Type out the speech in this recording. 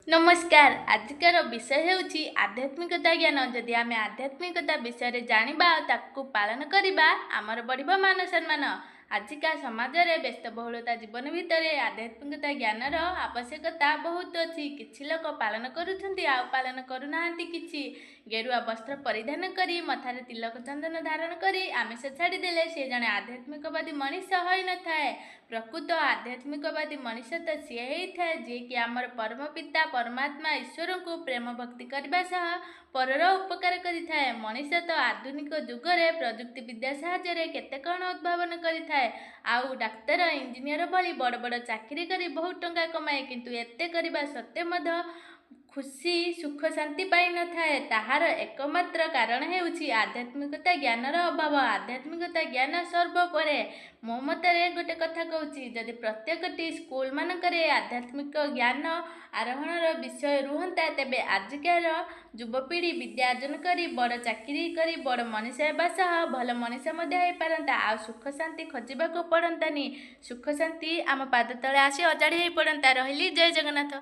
ନମସ୍କାର। ଆଜିକାର ବିଷୟ ହେଉଛି ଆଧ୍ୟାତ୍ମିକତା ଜ୍ଞାନ। ଯଦି ଆମେ ଆଧ୍ୟାତ୍ମିକତା ବିଷୟରେ ଜାଣିବା ଆଉ ତାକୁ ପାଳନ କରିବା, ଆମର ବଢ଼ିବ ମାନ ସମ୍ମାନ। ଆଜିକା ସମାଜରେ ବ୍ୟସ୍ତବହୁଳତା ଜୀବନ ଭିତରେ ଆଧ୍ୟାତ୍ମିକତା ଜ୍ଞାନର ଆବଶ୍ୟକତା ବହୁତ ଅଛି। କିଛି ଲୋକ ପାଳନ କରୁଛନ୍ତି ଆଉ ପାଳନ କରୁନାହାନ୍ତି କିଛି। ଗେରୁଆ ବସ୍ତ୍ର ପରିଧାନ କରି, ମଥାରେ ତିଲକ ଚନ୍ଦନ ଧାରଣ କରି, ଆମିଷ ଛାଡ଼ିଦେଲେ ସେ ଜଣେ ଆଧ୍ୟାତ୍ମିକବାଦୀ ମଣିଷ ହୋଇନଥାଏ। ପ୍ରକୃତ ଆଧ୍ୟାତ୍ମିକବାଦୀ ମଣିଷ ତ ସିଏ ହେଇଥାଏ, ଯିଏକି ଆମର ପରମ ପିତା ପରମାତ୍ମା ଈଶ୍ୱରଙ୍କୁ ପ୍ରେମ ଭକ୍ତି କରିବା ସହ ପରର ଉପକାର କରିଥାଏ। ମଣିଷ ତ ଆଧୁନିକ ଯୁଗରେ ପ୍ରଯୁକ୍ତି ବିଦ୍ୟା ସାହାଯ୍ୟରେ କେତେ କ'ଣ ଉଦ୍ଭାବନ କରିଥାଏ, ଆଉ ଡାକ୍ତର ଇଞ୍ଜିନିୟର ଭଳି ବଡ଼ ବଡ଼ ଚାକିରି କରି ବହୁତ ଟଙ୍କା କମାଏ। କିନ୍ତୁ ଏତେ କରିବା ସତ୍ତ୍ୱେ ମଧ୍ୟ ଖୁସି ସୁଖ ଶାନ୍ତି ପାଇନଥାଏ। ତାହାର ଏକମାତ୍ର କାରଣ ହେଉଛି ଆଧ୍ୟାତ୍ମିକତା ଜ୍ଞାନର ଅଭାବ। ଆଧ୍ୟାତ୍ମିକତା ଜ୍ଞାନ ସର୍ବୋପରେ। ମୋ ମତରେ ଗୋଟେ କଥା କହୁଛି, ଯଦି ପ୍ରତ୍ୟେକଟି ସ୍କୁଲମାନଙ୍କରେ ଆଧ୍ୟାତ୍ମିକ ଜ୍ଞାନ ଆରୋହଣର ବିଷୟ ରୁହନ୍ତା, ତେବେ ଆଜିକାର ଯୁବପିଢ଼ି ବିଦ୍ୟା ଅର୍ଜନ କରି ବଡ଼ ଚାକିରି କରି ବଡ଼ ମଣିଷ ହେବା ସହ ଭଲ ମଣିଷ ମଧ୍ୟ ହେଇପାରନ୍ତା, ଆଉ ସୁଖ ଶାନ୍ତି ଖୋଜିବାକୁ ପଡ଼ନ୍ତାନି। ସୁଖ ଶାନ୍ତି ଆମ ପାଦ ତଳେ ଆସି ଅଜାଡ଼ି ହେଇପଡ଼ନ୍ତା। ରହିଲି, ଜୟ ଜଗନ୍ନାଥ।